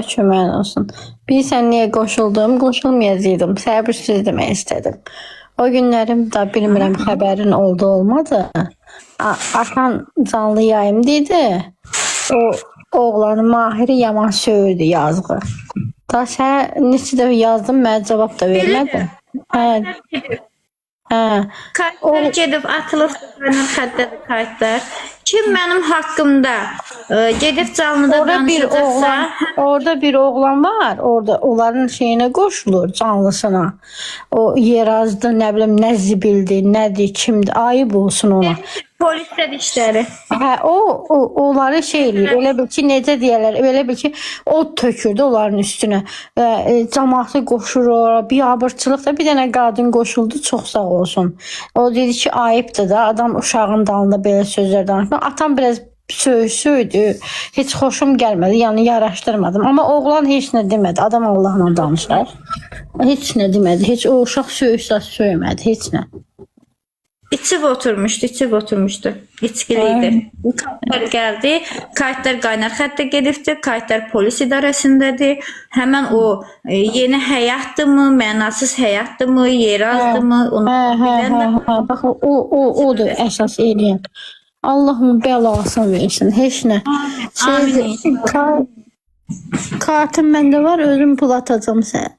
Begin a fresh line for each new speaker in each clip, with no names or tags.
Köməyin olsun. Bilirsən niyə qoşuldum? Qoşulmayacaqdım. Sənə bir söz demək istədim. O günlərim də bilmirəm xəbərin oldu olmadı. Atan canlı yayım dedi. O oğlanı Mahiri yaman söyürdü yazığı. Da sənə neçə dəfə yazdım, mənə cavab da vermədin. Hə, hə.
Kayıtlar gedib atılıb mənim xəttədir kayıtlar. Kim mənim haqqımda gedib canlıda
Orada bir
danışacaqsa,
oğlan, orada bir oğlan var. Orada onların şeyine qoşulur canlısına. O yerazdı, nə bilim, nə zibildi, nədir, kimdir, ayıb olsun ona.
polisdə işləri.
Hə, o onları şey eləyir. Elə bil ki, necə deyərlər, elə bil ki, od tökürdü onların üstünə. Camaatı qoşur ora, biabırçılıq da bir dənə qadın qoşuldu, çox sağ olsun. O dedi ki, ayıbdır da, adam uşağın dalında belə sözlər danışma. Atam biraz söysüydü. Heç xoşum gəlmədi, yəni yaraşdırmadım. Amma oğlan heç nə demədi. Adam Allahla danışar. Heç nə demədi. Heç o uşaq söysə söymədi, heç nə.
İçib oturmuşdu, içib oturmuşdu. İçkiliydi. Kayıtlar gəldi, kayıtlar qaynar xəttə gedibdi, kayıtlar polis idarəsindədir. Həmən o yeni həyatdırmı, mənasız həyatdırmı, yerazdırmı, onu
Hə, hə,
bilən
hə,
də
hə. Bax o odur əsas eləyən. Allahın bəlasını versin. Heç nə.
Amin.
Şey, kartım məndə var, özüm pul atacağam sənə.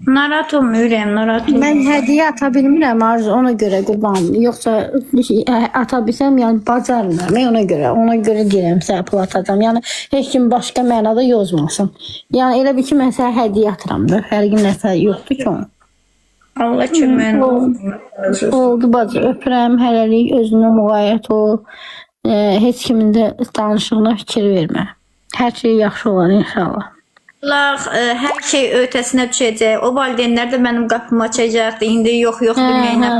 Narahat olma ürəyim, narahat olma.
Mən hədiyyə ata bilmirəm Arzu, ona görə qurban. Yoxsa ata bilsəm, yəni bacarmıram. Ona görə, ona görə deyirəm sənə pul atacağam. Yəni heç kim başqa mənada yozmasın. Yəni elə bil ki, mən sənə hədiyyə atıram da. Fərqi nəsə yoxdur ki onun.
Allah köməyin olsun. Razı olsun.
Oldu bacı, öpürəm, hələlik özünə müğayət ol. Heç kimin də danışığına fikir vermə. Hər şey yaxşı olar inşallah.
Allah hər şey ötəsinə düşəcək. O valideynlər də mənim qapımı açacaqdı. İndi yox, yox deməyinə.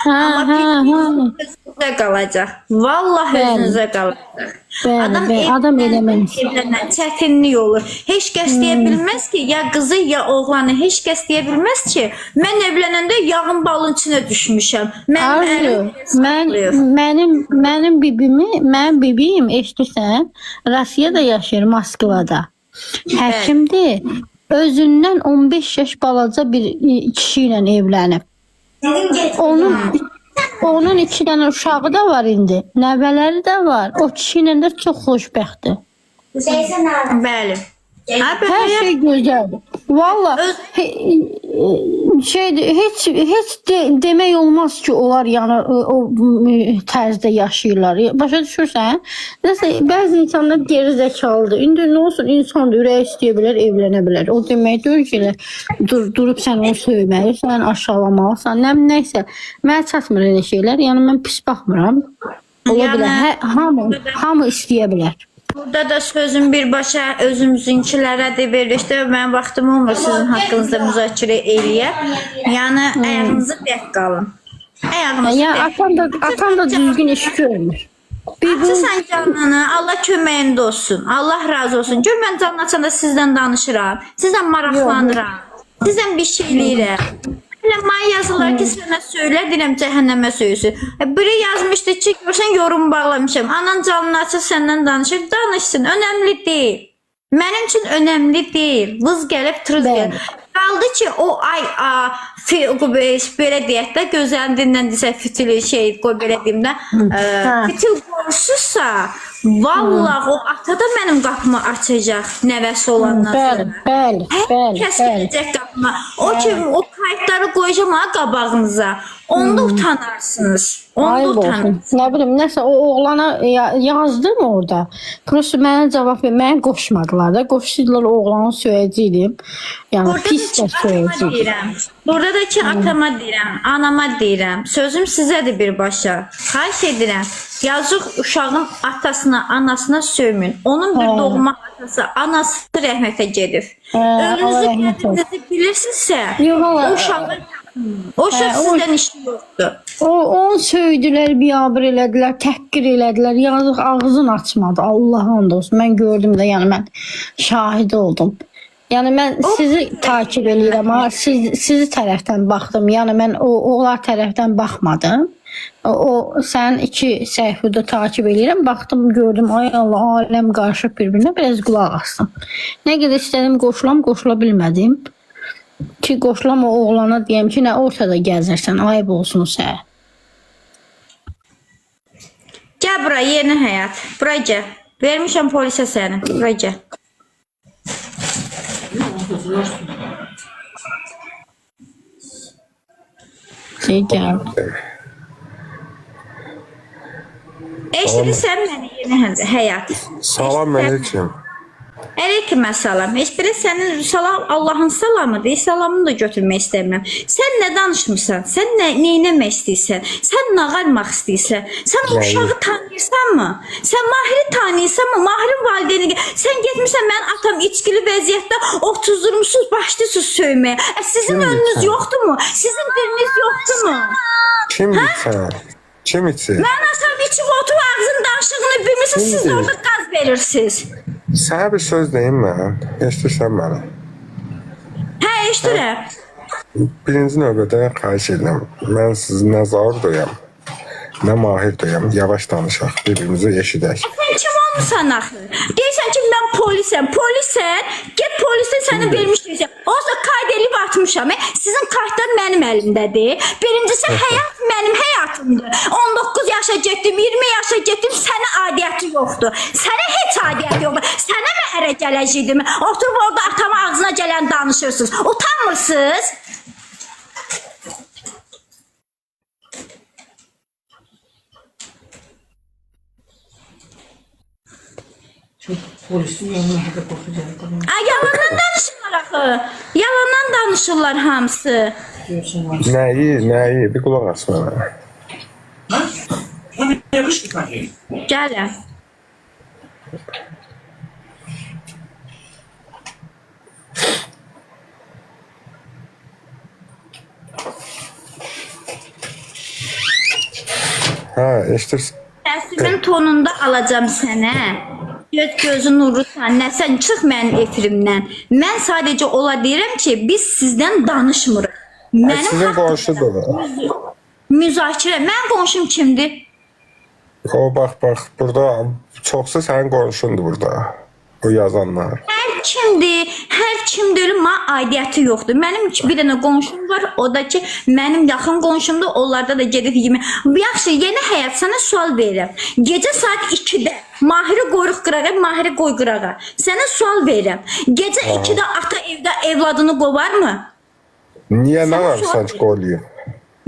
Hə,
Amma
hə, hə.
özünüzə qalacaq. Vallahi
Bəli.
özünüzə qalacaq.
Bəli,
Adam
bəli, adam eləməz.
Evlənən çətinlik olur. Heç kəs deyə bilməz ki, ya qızı ya oğlanı heç kəs deyə bilməz ki, mən evlənəndə yağın balın içinə düşmüşəm. Mənim
Arzu,
ərim
mən
saxlayır.
mənim mənim bibimi, mənim bibim eşidirsən, Rusiyada yaşayır, Moskvada. Həkimdir. Özündən 15 yaş balaca bir kişi ilə evlənib. Onun onun iki dənə uşağı da var indi. Nəvələri də var. O kişi ilə də çox xoşbəxtdir.
Bəli. Ha,
Hər
belə
şey gözəldir. Valla şeydir, heç heç demək olmaz ki, onlar yəni o tərzdə yaşayırlar. Başa düşürsən? Nəsə bəzi insanlar geri zəkalıdır. İndi nə olsun insan da ürəyi istəyə bilər, evlənə bilər. O demək deyil ki, elə durub sən onu söyməlisən, aşağılamalısan, nə nəsə. Mənə çatmır elə şeylər. Yəni mən pis baxmıram. Ola
Yəni-
bilər. Hə, hamı istəyə bilər.
Burada da sözüm birbaşa özümüzünkilərədir verilişdə. Mənim vaxtım olmur sizin haqqınızda müzakirə eləyə. Yəni ayağınızı bərk qalın. Ayağınızı
Yəni
bərk.
atam da düzgün iş görmür. Bir bu
Açırsan canını, Allah köməyində olsun. Allah razı olsun. Gör mən canlı açanda sizdən danışıram, sizdən maraqlanıram, sizdən bir şey eləyirəm. Elə mənə yazırlar ki, sənə söylə, deyirəm cəhənnəmə söysün. Biri yazmışdı ki, görsən yorum bağlamışam. Anan canını açır, səndən danışır. Danışsın, önəmli deyil. Mənim üçün önəmli deyil. Vız gəlib, tırız
Bəli.
gəlib. Qaldı ki, o ay a, fi, belə deyək də, gözəlin dilindən desə fitili şey, qoy belə deyim də, fitil qoyursunuzsa, vallah o ata da mənim qapımı açacaq nəvəsi olandan
Bəli,
sonra.
bəli,
Hər
bəli,
kəs
bəli.
gələcək qapıma. O ki, o kayıtları qoyacağam ha qabağınıza. Onda utanarsınız. Onda
Ayıb olsun.
utanarsınız.
Nə bilim, nəsə o oğlana yazdım orada. Prosta mənə cavab ver, mənə qoşmadılar da. Qoşdular oğlanı söyəcəydim. Yəni
Burada da
pis
ki,
də
atama
söyəcəydim.
deyirəm. Burada da ki atama deyirəm, anama deyirəm. Sözüm sizədir birbaşa. Xahiş edirəm. Yazıq uşağın atasına, anasına söyməyin. Onun bir doğma atası, anası rəhmətə gedib.
Allah
Ölünüzü,
rəhmət olsun.
qədrinizi bilirsinizsə,
Yox, valla,
o uşağın o uşaq sizdən işi yoxdur.
Onu söydülər, biabır elədilər, təhqir elədilər. Yazıq ağzını açmadı. Allah and olsun. Mən gördüm də, yəni mən şahid oldum. Yəni mən sizi takib eləyirəm, ha. Sizi tərəfdən baxdım. Yəni mən onlar tərəfdən baxmadım. O sənin iki səhifədə takip eləyirəm. Baxdım, gördüm, ay Allah, aləm qarışıb bir-birinə. Biraz qulaq asdım. Nə qədər istədim qoşulam, qoşula bilmədim. Ki qoşulam o oğlana deyəm ki, nə ortada gəzirsən, ayıb olsun sənə.
Gəl bura, yeni həyat. Bura gəl. Vermişəm polisə səni. Bura gəl.
Şey gəldi.
Eşidirsən məni yeni həyat?
Salam aleyküm.
Aleyküm əssalam. Heç biri sənin salam Allahın salamıdır. Salamını da götürmək istəmirəm. Sən nə danışmısan? Sən nə eləmək istəyirsən? Sən nə qarmaq istəyirsən? Sən o
Nəyi?
uşağı tanıyırsanmı? Sən Mahiri tanıyırsanmı? Mahirin valideyni. Sən getmisən mənim atam içkili vəziyyətdə otuzdurmusunuz, başlayırsınız söyməyə. Sizin
Kim
önünüz
içən?
yoxdurmu? Sizin diliniz yoxdurmu?
Kim içər? Kim içir?
Mənim atam içib oturub ağzının danışığını bilmirsiniz, siz də
Kimdir?
orada qaz verirsiniz.
Sənə bir söz deyim mən. Eşidirsən məni.
Hə, eşidirəm.
Birinci növbədə xahiş edirəm. Mən sizi nə Zaur döyəm, nə Mahir döyəm. Yavaş danışaq, bir-birimizi eşidək.
Sən kim olmusan axı? Deyirsən ki, mən polisəm. Polissən, get polisə səni vermişdim. Onsuz da kayд eləyib atmışam. Sizin kartlar mənim əlimdədir. Birincisi həyat mənim həyatımdır. 19 yaşa getdim, 20 yaşa getdim, sənə aidiyyəti yoxdur. Sənə heç aidiyyəti yoxdur. Sənə mi ərə gələcəkdim? Oturub orada atama ağzına gələn danışırsınız. Utanmırsınız?
Çok polisin yanına kadar korkacağım. Tamam.
Ay, yalandan danışırlar axı. Yalandan danışırlar hamısı.
Diyorsun var.
Nəyi, nəyi? Bir qulaq as mənə.
Bana yakışık mı?
Gəlin.
Hə, eşidirsən.
Səsimin tonunda alacam sənə. Göz gözün nurlusan, nə sən çıx mənim efirimdən. Mən sadəcə ola deyirəm ki, biz sizdən danışmırıq.
Ay, sizin qonşudur.
Müzakirə. Mənim qonşum kimdir?
O bax, bax, burada çoxsa sənin qonşundur burada. O yazanlar.
Hər kimdir, hər kimdir, mənə aidiyyəti yoxdur. Mənim bir dənə qonşum var, o da ki, mənim yaxın qonşumdur, onlarda da gedib yemək. Yaxşı, yeni həyat sənə sual verirəm. Gecə saat 2-də Mahiri qoyuruq qırağa, Mahiri qoy qırağa. Sənə sual verirəm. Gecə 2-də ata evdə evladını qovarmı?
Niyə nə
Sənə
var
sual
sanki qoyuyor?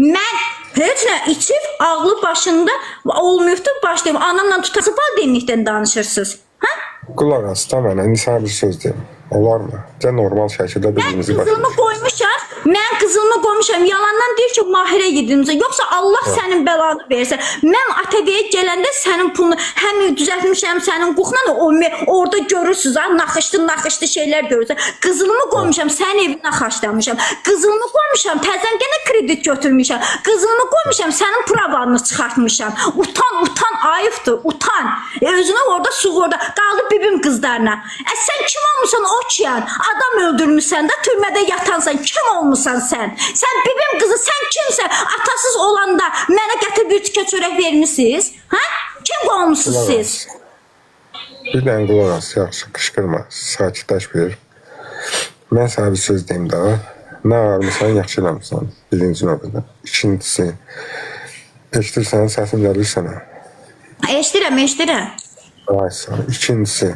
Mən heç nə içib ağlı başında olmayıbdı, başlayım. Anamla tutası valideynlikdən danışırsınız. Hə?
Qulaq as da mənə, indi sənə bir söz deyim. Olarmı? Də normal şəkildə
Mən
bir-birimizi başa
qızılımı qoymuşam. Mən qızılımı qoymuşam. Yalandan deyir ki, Mahirə yedim. Yoxsa Allah sənin bəlanı versin. Mən ATV-yə gələndə sənin pulunu həm düzəltmişəm sənin quxnanı, orada görürsüz ha, naxışlı naxışlı şeylər görürsüz. Qızılımı qoymuşam, sənin evinə xərcləmişəm. Qızılımı qoymuşam, təzən yenə kredit götürmüşəm. Qızılımı qoymuşam, sənin pravanı çıxartmışam. Utan, utan, ayıbdır, utan. Özünə orada sığorda qaldı bibim qızlarına. Sən kim olmusan okean? Adam öldürmüsən də türmədə yatansan. Kim olmusan sən? Sən bibim qızı, sən kimsən? Atasız olanda mənə gətirib bir tikə çörək vermisiniz? Hə? Kim olmusunuz
Qulaq
siz?
as. Bir dənə qulaq as, yaxşı, qışqırma, sakitləş bir. Mən sənə bir söz deyim daha. Nə ağarmısan, yaxşı eləmisən, birinci növbədə. İkincisi, eşidirsən, səsim gəlir sənə.
Eşidirəm, eşidirəm.
Ay, sağ ol. İkincisi,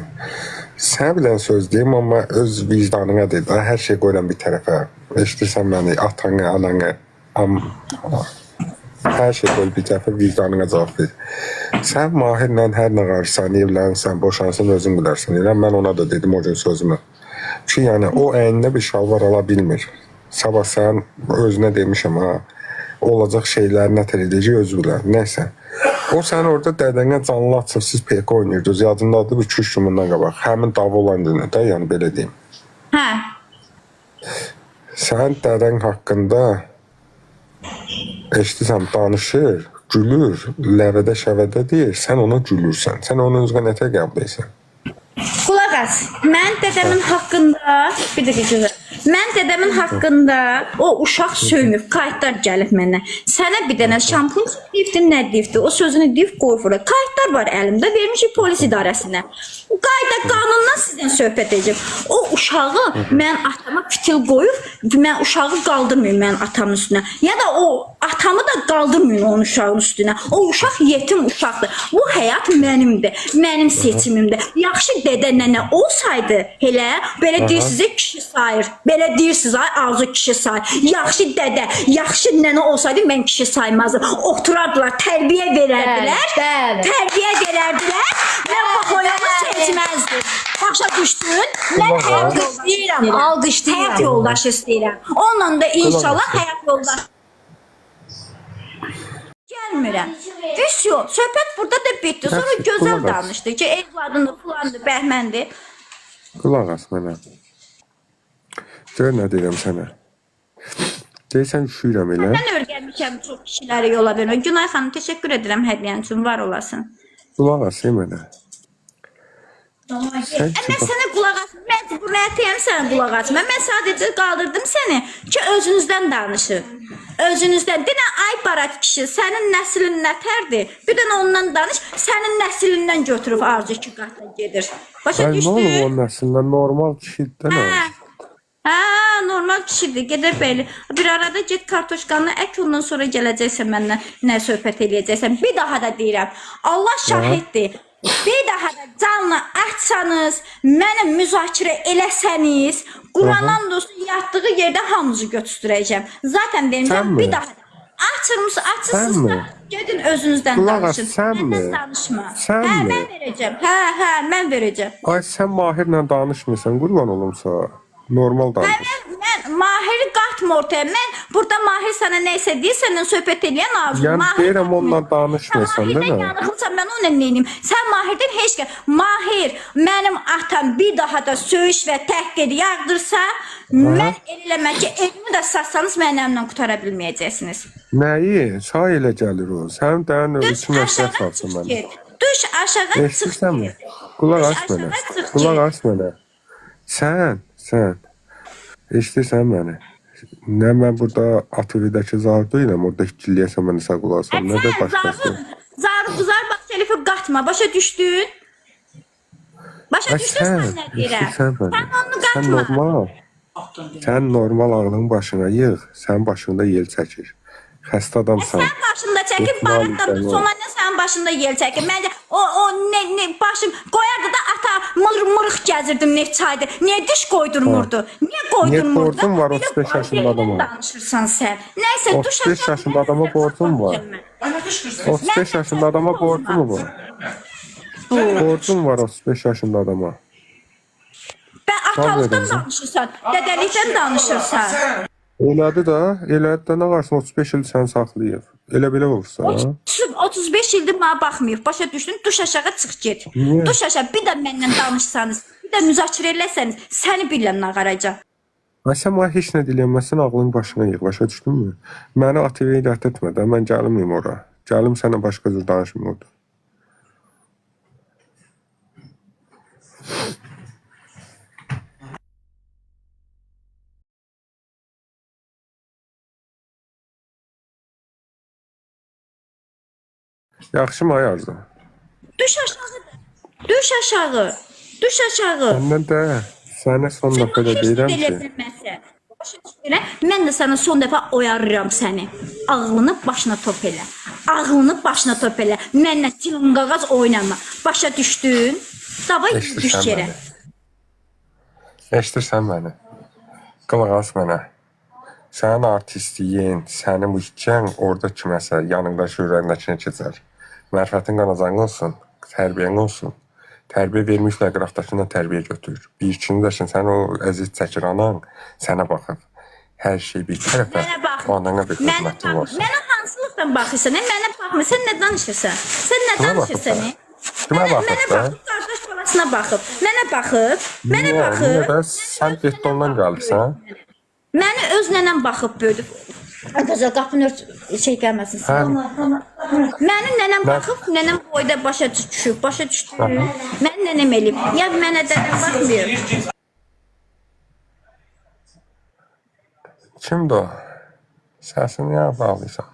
sənə bir dənə söz deyim, amma öz vicdanına de, daha hər şey qoyuram bir tərəfə. Eşidirsən məni, atanı, ananı, hər şey qoy bir tərəfə, vicdanına cavab ver. Sən Mahirlə hər nə qarışsan, evlənsən, boşansan, özün bilərsən. Elə mən ona da dedim o gün sözümü. Ki, yəni o əyninə bir şalvar ala bilmir. Sabah sən özünə demişəm ha, olacaq şeyləri nə tər edəcək özü bilər. Nəysə. O sən orada dədənə canlı açıb siz PK oynayırdınız. Yadındadır bu 2-3 gün bundan qabaq. Həmin dava olan günü də, yəni belə deyim.
Hə.
Sən dədən haqqında eşidirsən, danışır, gülür, ləvədə şəvədə deyir, sən ona gülürsən. Sən onun özünə nətər qəbul edirsən?
Qulaq as. Mən dədəmin haqqında bir dəqiqə gözlə. Mən dədəmin haqqında o uşaq söymüb, kayıtlar gəlib mənə. Sənə bir dənə şampun deyibdi, nə deyibdi? O sözünü deyib qoyub ora. Kayıtlar var əlimdə, vermişik polis idarəsinə. Qayda qanundan sizdən söhbət edəcəm. O uşağı mən atama fitil qoyub, mən uşağı qaldırmayım mən atamın üstünə. Ya da o atamı da qaldırmayın onun uşağın üstünə. O uşaq yetim uşaqdır. Bu həyat mənimdir. Mənim seçimimdir. Yaxşı dədə nənə olsaydı elə belə deyirsiniz kişi sayır. Belə deyirsiniz ay Arzu kişi sayır. Yaxşı dədə, yaxşı nənə olsaydı mən kişi saymazdım. Oturardılar, tərbiyə verərdilər.
Bəli, bəli.
Tərbiyə verərdilər. Mən bu oyunu seçməzdim. Başa düşdün? Mən həyat istəyirəm.
Alqışlayıram.
Həyat yoldaşı istəyirəm. Onunla da inşallah həyat yoldaşı gəlmirəm. Vəsyo, söhbət burada da bitdi. Sonra
Yaxşı,
gözəl
qulaq as.
danışdı ki, evladındır, filandır, bəhməndir.
Qulaq as mənə. Gör nə deyirəm sənə. Deyirsən üşüyürəm elə.
Mən öyrənmişəm çox kişiləri yola vermək. Günay xanım, təşəkkür edirəm hədiyyən üçün, var olasın.
Qulaq as ey mənə. Sən ki
Mən
bax,
sənə qulaq as, məcburiyyətiyəm sənə qulaq asma. Mən sadəcə qaldırdım səni ki, özünüzdən danışın. Özünüzdən. Denən ay barat kişi, sənin nəslin nətərdir? Bir dənə ondan danış, sənin nəslindən götürüb Arzu iki qatla gedir. Başa
ay, nə olub
düşdün?
onun nəslindən normal kişidir də nə?
Hə. Hə, normal kişidir. Gedir belə. Bir arada get kartoşkanı ək, ondan sonra gələcəksən məndən nə söhbət eləyəcəksən. Bir daha da deyirəm. Allah şahiddir. Bir daha da canlı açsanız, mənə müzakirə eləsəniz, Qurandan dostu yatdığı yerdə hamınızı götürəcəm. Zaten
Sən
vermişəm
mi?
bir daha da. Açırmısınız, açırsınız
Sən
da
mi?
gedin özünüzdən
Qulaq as,
danışın.
sən mi?
Məndən danışma.
Sən
hə,
mi?
mən verəcəm. Hə, hə, mən verəcəm.
Ay sən Mahirlə danışmırsan, qurban olum sənə. Normal danış.
Mən Mahiri qatma ortaya. Mən burada Mahir sənə nə isə deyir, səndən söhbət eləyən Arzu.
Yəni
Mahir
deyirəm
qatma.
onunla danışmırsan,
Sən
değil
Mahirdən
mi?
yanıqlısan, mən onunla neyniyim? Sən Mahirdən heç ki, Mahir mənim atam bir daha da söyüş və təhqir yağdırsa, mən elə eləmə ki, evimi də satsanız mənim əlimdən qutara bilməyəcəksiniz.
Nəyi? Sağ elə gəlir o. Sən dən
Düş
üçün məsləhət
aşağı
salsın
çıx
mənə.
get. Düş aşağı çıx
Eşidirsənmi?
get.
Qulaq
Düş
as mənə.
aşağı çıx
Qulaq
get.
as mənə. Sən eşidirsən məni? Nə mən burada ATV-dəki Zardu ilə orada ikiliyəsən mənə sən qulaq asan, nə də
Sən
başqası.
Zarı, zarı bax Şərifi qatma. Başa düşdün? Başa
Ay
düşdün
sən,
sən nə deyirəm?
eşidirsən məni?
Sən onu
Sən
qatma.
normal, sən normal ağlın başına yığ, sənin başında yel çəkir. Xəstə adamsan.
Sən başında çəkib
Ehtimal
baratdan
sən ol.
sonra nə sənin başında yel çəkir. Məncə o nə başım qoyardı da ata mır mırıq gəzirdim neçə aydır. Niyə diş qoydurmurdu? Niyə qoydurmurdu?
borcun var
Belə
35 yaşında adama?
Danışırsan sən. Nəysə düş
35 yaşında adama borcun var.
Ay nə qışqırsan?
35 yaşında adama borcu mu var? Borcun var 35 yaşında adama.
Bə atalıqdan
verin.
danışırsan, dədəlikdən danışırsan.
Sən
Elədi də, elədi də nə varsın 35 il sən saxlayıb. Elə belə olsa. ha?
35 ildir mənə baxmayıb. Başa düşdün? Düş aşağı çıx get.
Niyə?
Düş aşağı bir də məndən danışsanız, bir də müzakirə eləsəniz, səni biləm nağaracam.
Ay sən mənə heç nə deyənməzsən, ağlın başına yığ, başa düşdünmü? Məni ATV-yə rədd etmə də, mən gəlməyim ora. Gəlim sənə başqa cür danışmayım orada. Yaxşı mı ay Arzu?
Düş aşağı. Düş aşağı. Düş aşağı.
Səndən də sənə son
Sən
dəfə də
heç nə
deyirəm
elə
ki,
bilməzsən. Başa düşürəm. Mən də sənə son dəfə oyarıram səni. Ağlını başına top elə. Ağlını başına top elə. Mənlə tilin qağaz oynama. Başa düşdün? Davay düş
eşidirsən
yerə.
məni. Eşidirsən məni. Qulaq as mənə. Sənin artistliyin, sənin bu hikən orada kiməsə yanındakı ürəyindəkinə keçər. Mərifətin qanacağın olsun, tərbiyən olsun. Tərbiyə vermişlər qıraqdakından tərbiyə götür. Bir ikini də sən o əziz çəkir anan sənə baxıb. Hər şey bir tərəfə,
Mənə bax.
anana bir
Mənə
xidmətin
bax.
olsun.
Mənə hansılıqdan baxırsan? Mənə baxmır. Sən nə danışırsan? Sən nə
Kimə
danışırsan?
baxırsan? Kimə
Mənə, mənə
baxıb da?
baxıb, qardaş balasına baxıb. Mənə baxıb. Mənə
Niyə?
baxıb.
Niyə də sən betondan gəlirsən?
Məni öz nənəm baxıb böyüdü. Ay gözəl qapını ört şey gəlməsin.
Hə,
Mənim nənəm baxıb, nənəm boyda başa düşüb, başa düşdü. Mənim nənəm eləyib. Ya mənə dədəm baxmıyor.
deyir ki,
Kimdir o? Səsini niyə bağlayırsan?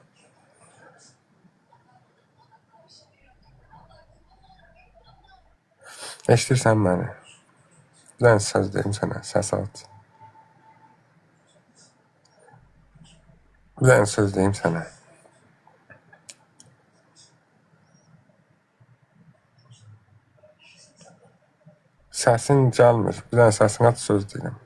Eşidirsən məni? Bir dənə söz deyim sənə, səs aç. Bir dənə söz deyim sənə. Səsin gəlmir. Bir dənə səsini aç, söz deyirəm.